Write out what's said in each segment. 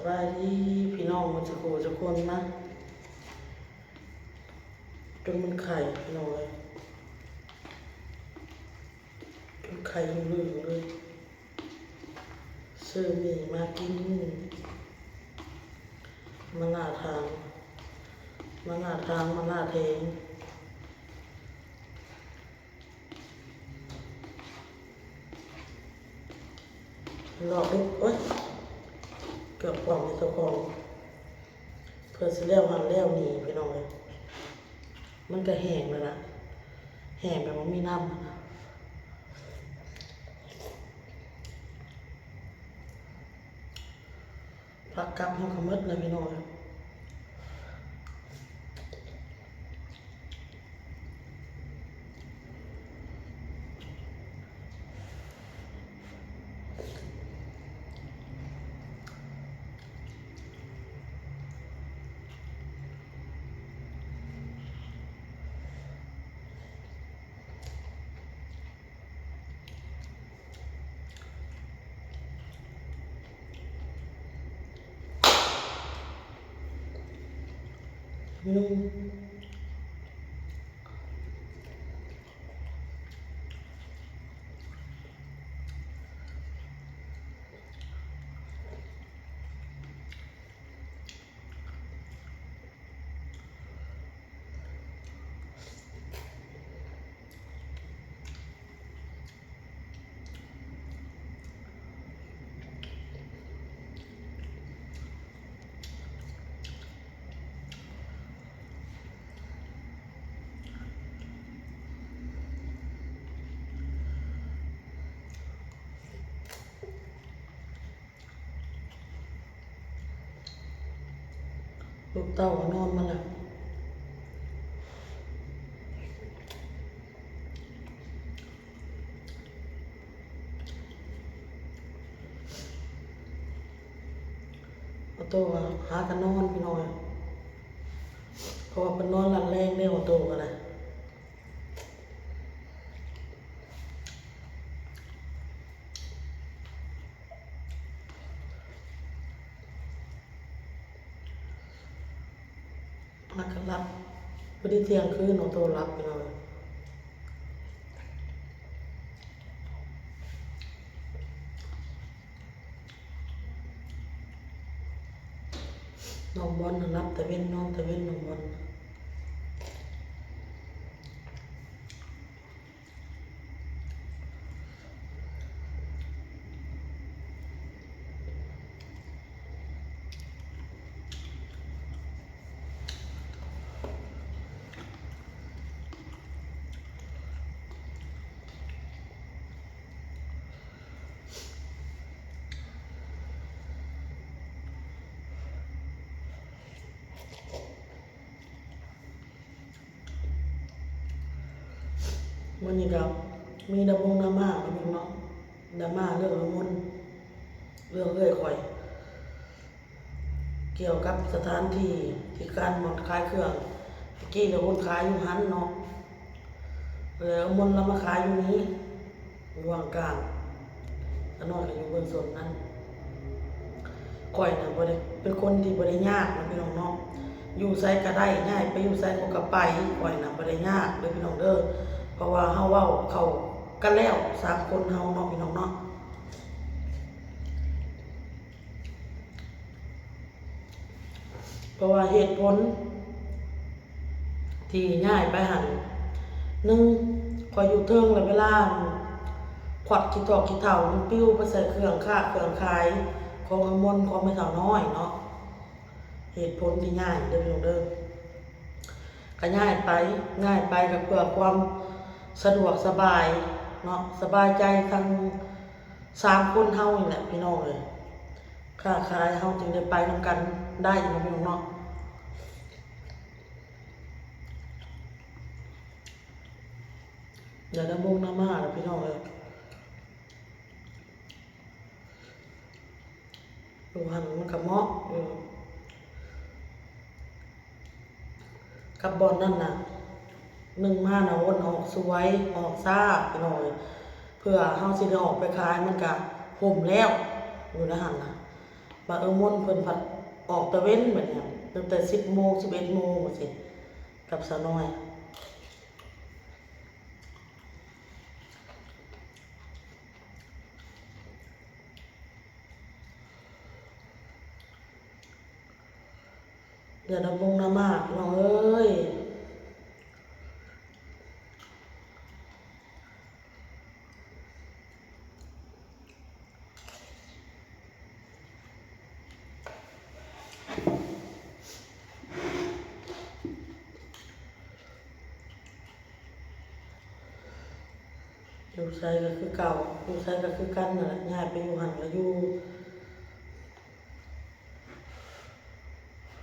ສະບາຍດີພີ່ນ້ອງໝົດສູ່ຜູ້ສູ່ຄົນນະ ຈົນມັນໄຂ້ພີ່ນ້ອງເອີຍ ຈົນໄຂ້ລຶ້ງໆເລີຍ. ຊື້ໝີ່ມາກິນ ມາລ່າທາງ ມາລ່າທາງ ມາລ່າແທງ. ລອກເດັກ ໂອ້ຍ ເກືອບຂວ້ຳໃຫ້ເຈົ້າຂອງ ເພື່ອຊິແລ້ວຫັ້ນແລ້ວນີ້ພີ່ນ້ອງເອີຍ ມັນກະແຫ້ງແລ້ວນະ ແຫ້ງແບບບໍ່ມີນ້ຳຫັ້ນນະ. ຜັກກັບເຮົາກະໝົດແລ້ວພີ່ນ້ອງ. ລູກເຕົ້າກະນອນມາແລ້ວ. ອອໂຕ້ຫາກະນອນພີ່ນ້ອງ ເພາະວ່າເພິ່ນນອນລັດແລງເດ້ ອອໂຕ້ກະໄດ້. ພາກັນຫຼັບ ພໍດີທ່ຽງຄືນ ອອໂຕ້ຫຼັບພີ່ນ້ອງ. ນ້ອງບອນນະຫຼັບແຕ່ເວັນ ນອນແຕ່ເວັນ ນ້ອງບອນ. ມື້ນີ້ກະມີດາມົງດາມ່າເນາະ ດາມ່າເລື່ອງອາມຸນ ເລື່ອງເອື້ອຍຂ້ອຍ ກ່ຽວກັບສະຖານທີ່ ທີ່ການບ່ອນຂາຍເຄື່ອງ ແຕ່ກີ້ລະຄົນຂາຍຢູ່ຫັ້ນເນາະ ແລ້ວອາມຸນລະມາຂາຍຢູ່ນີ້ ຢູ່ຫວ່າງກາງ ຕານ້ອຍກະຢູ່ເບື້ອງໂຊນນັ້ນ. ຂ້ອຍນະບໍ່ໄດ້ ເປັນຄົນທີ່ບໍ່ໄດ້ຍາກເນາະພີ່ນ້ອງເນາະ ຢູ່ໃສກະໄດ້ ຍ້າຍໄປຢູ່ໃສຂ້ອຍກະໄປ ຂ້ອຍນະບໍ່ໄດ້ຍາກເດີພີ່ນ້ອງເດີ ເພາະວ່າເຮົາເວົ້າເຂົ້າກັນແລ້ວ ສາມຄົນເຮົາເນາະພີ່ນ້ອງເນາະ. ເພາະວ່າເຫດຜົນທີ່ຍ້າຍໄປຫັ້ນ ໜຶ່ງ ຂ້ອຍຢູ່ເທິງ ແລ້ວເວລາຂວັດຂີ້ເຖາະຂີ້ເຖົາມັນປິວໄປໃສ່ເຄື່ອງຄ້າເຄື່ອງຂາຍຂອງອາມຸນ ຂອງແມ່ເຖົ້ານ້ອຍເນາະ. ເຫດຜົນທີ່ຍ້າຍເດີພີ່ນ້ອງເດີ ກະຍ້າຍໄປ ຍ້າຍໄປກະເພື່ອຄວາມສະດວກສະບາຍເນາະ ສະບາຍໃຈທັງສາມຄົນເຮົານີ້ແຫຼະພີ່ນ້ອງເອີຍ. ຄ້າຂາຍເຮົາຈຶ່ງໄດ້ໄປນຳກັນໄດ້ເນາະພີ່ນ້ອງເນາະ. ດາດາມົງນາມາລະພີ່ນ້ອງເອີຍ ຢູ່ຫັ້ນມັນກະເໝາະຢູ່ ກັບບ່ອນນັ້ນນະ ໜຶ່ງມານະ ຄົນອອກສວຍ ອອກຊ້າພີ່ນ້ອງເອີຍ ເພື່ອເຮົາຊິໄດ້ອອກໄປຂາຍ ມັນກະຮົ່ມແລ້ວ ຢູ່ໃນຫັ້ນນະ. ບາດເອື້ອຍມົນເພິ່ນພັດອອກຕາເວັນບັດນີ້ ຕັ້ງແຕ່ສິບໂມງ ສິບເອັດໂມງຈັ່ງຊີ້ ກັບສາວນ້ອຍ. ຢ່າດຳບົງນາມາກ ພີ່ນ້ອງເອີຍ. ຢູ່ໃສກໍຄືເກົ່າ ຢູ່ໃສກໍຄືກັນນັ້ນແຫຼະ ຍ້າຍໄປຢູ່ຫັ້ນກໍຢູ່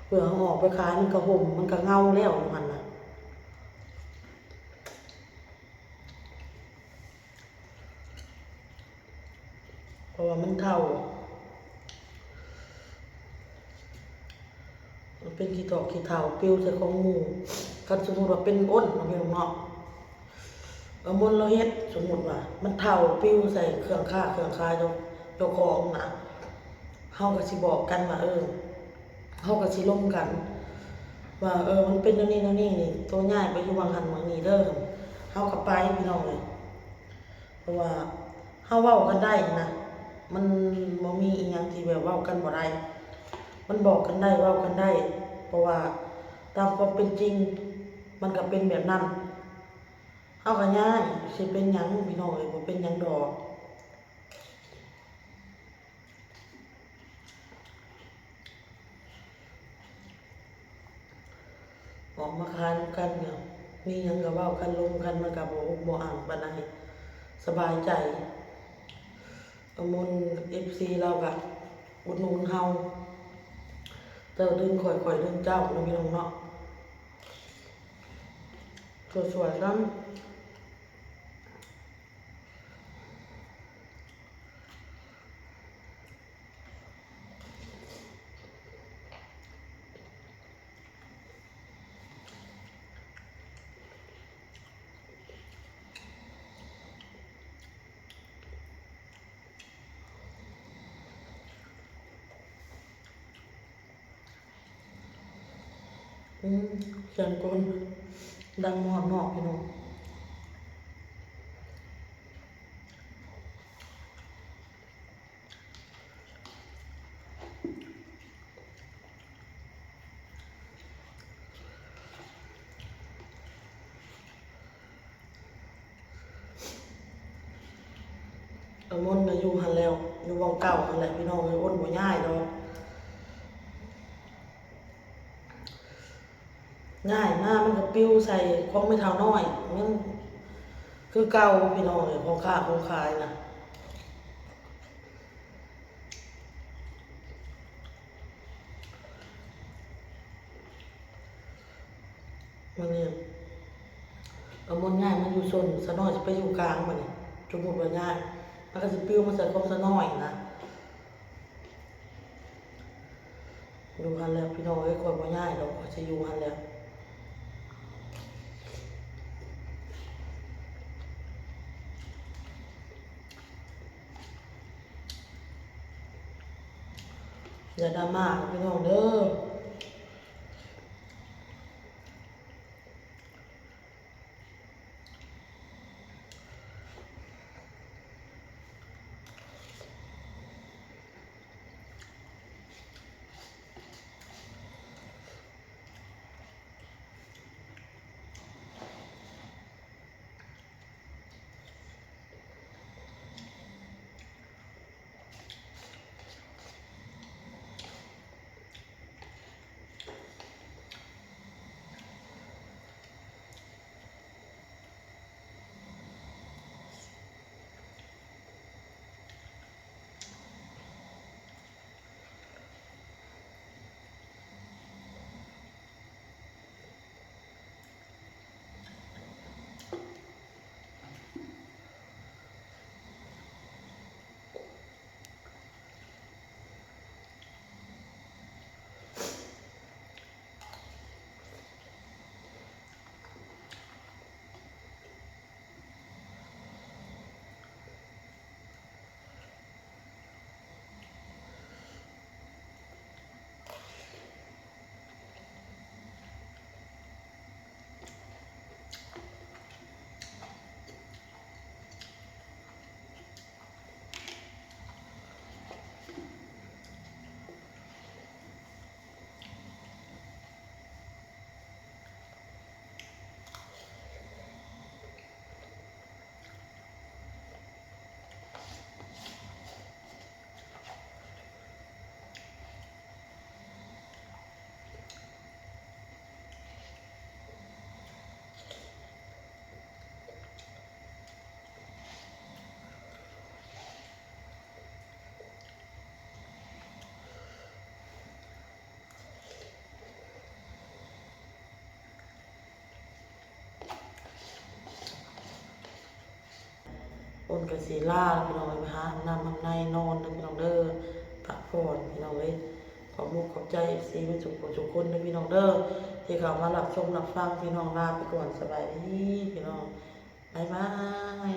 ເພື່ອເຮົາອອກໄປຂາຍມັນກໍຮົ່ມ ມັນກໍເງົາແລ້ວຢູ່ຫັ້ນນະ. ເພາະວ່າມັນເຖົ້າ ມັນເປັນຂີ້ຖອກຂີ້ເຖົ້າປິວໃສ່ຂອງໝູ່. ຄັນສົມມຸດວ່າເປັນອົນເນາະ ພີ່ນ້ອງເນາະ ເອີ ມົນລາວເຮັດ ສົມມຸດວ່າມັນເຖົ້າປິວໃສ່ເຄື່ອງຄ້າເຄື່ອງຂາຍເຈົ້າ ເຈົ້າຂອງນະ ເຮົາກໍຊິບອກກັນວ່າ ເອີ ເຮົາກໍຊິລົມກັນວ່າ ເອີ ມັນເປັນແນວນີ້ແນວນີ້ນີ້ ໂຕຍ້າຍໄປຢູ່ໝ່ອງຫັ້ນໝ່ອງນີ້ເດີ ເຮົາກໍໄປ ພີ່ນ້ອງເອີຍ. ເພາະວ່າເຮົາເວົ້າກັນໄດ້ນະ ມັນບໍ່ມີອີ່ຫຍັງທີ່ແບບເວົ້າກັນບໍ່ໄດ້ ມັນບອກກັນໄດ້ ເວົ້າກັນໄດ້ ເພາະວ່າຕາມຄວາມເປັນຈິງມັນກໍເປັນແບບນັ້ນ ເຮົາກໍຍ້າຍ ຊິເປັນຫຍັງ ພີ່ນ້ອງເອີຍ ບໍ່ເປັນຫຍັງດອກ. ອອກມາຂາຍນຳກັນ ກໍມີຫຍັງກໍເວົ້າກັນລົມກັນ ມັນກໍບໍ່ອຸກບໍ່ອັ່ງປານໃດ ສະບາຍໃຈ. ອາມົນ ເອັຟຊີ ລາວກໍອຸດໜູນເຮົາ ເຈົ້າດຶງຂ້ອຍ ຂ້ອຍດຶງເຈົ້າເນາະ ພີ່ນ້ອງເນາະ ຊ່ວຍໆກັນ. ອືມ ສຽງກົ້ນດັງຮອດນອກ ພີ່ນ້ອງ. ອາມົນກໍຢູ່ຫັ້ນແລ້ວ ຢູ່ໝ່ອງເກົ່າຫັ້ນແຫຼະ ພີ່ນ້ອງເອີຍ ອົນບໍ່ຍ້າຍດອກ. ຍ້າຍມາມັນກໍປິວໃສ່ຂອງແມ່ເຖົ້ານ້ອຍ ມັນຄືເກົ່າ ພີ່ນ້ອງເອີຍ ຂອງຄ້າຂອງຂາຍນະ. ມານີ້ ອາມົນຍ້າຍມາຢູ່ຊົນ ສາວນ້ອຍຊິໄປຢູ່ກາງ ບາດນີ້ສົມມຸດວ່າຍ້າຍ ມັນກໍຊິປິວມາໃສ່ຂອງສາວນ້ອຍນະ. ຢູ່ຫັ້ນແຫຼະ ພີ່ນ້ອງເອີຍ ຂ້ອຍບໍ່ຍ້າຍດອກ ຂ້ອຍຊິຢູ່ຫັ້ນແຫຼະ. ຢ່າດຣາມາ ພີ່ນ້ອງເດີ. ຝົນກໍຊິຫຼາຍພີ່ນ້ອງເອີຍ ໄປຫາອາບນ້ຳອາບໃນນອນເດີພີ່ນ້ອງເດີ ພັກຜ່ອນພີ່ນ້ອງເອີຍ. ຂອບມຸກຂອບໃຈເອັຟຊີເບິດທຸກຜູ້ທຸກຄົນເດີພີ່ນ້ອງເດີ ທີ່ເຂົ້າມາຮັບຊົມຮັບຟັງ. ພີ່ນ້ອງລາໄປກ່ອນ ສະບາຍດີພີ່ນ້ອງ ບາຍບາຍ.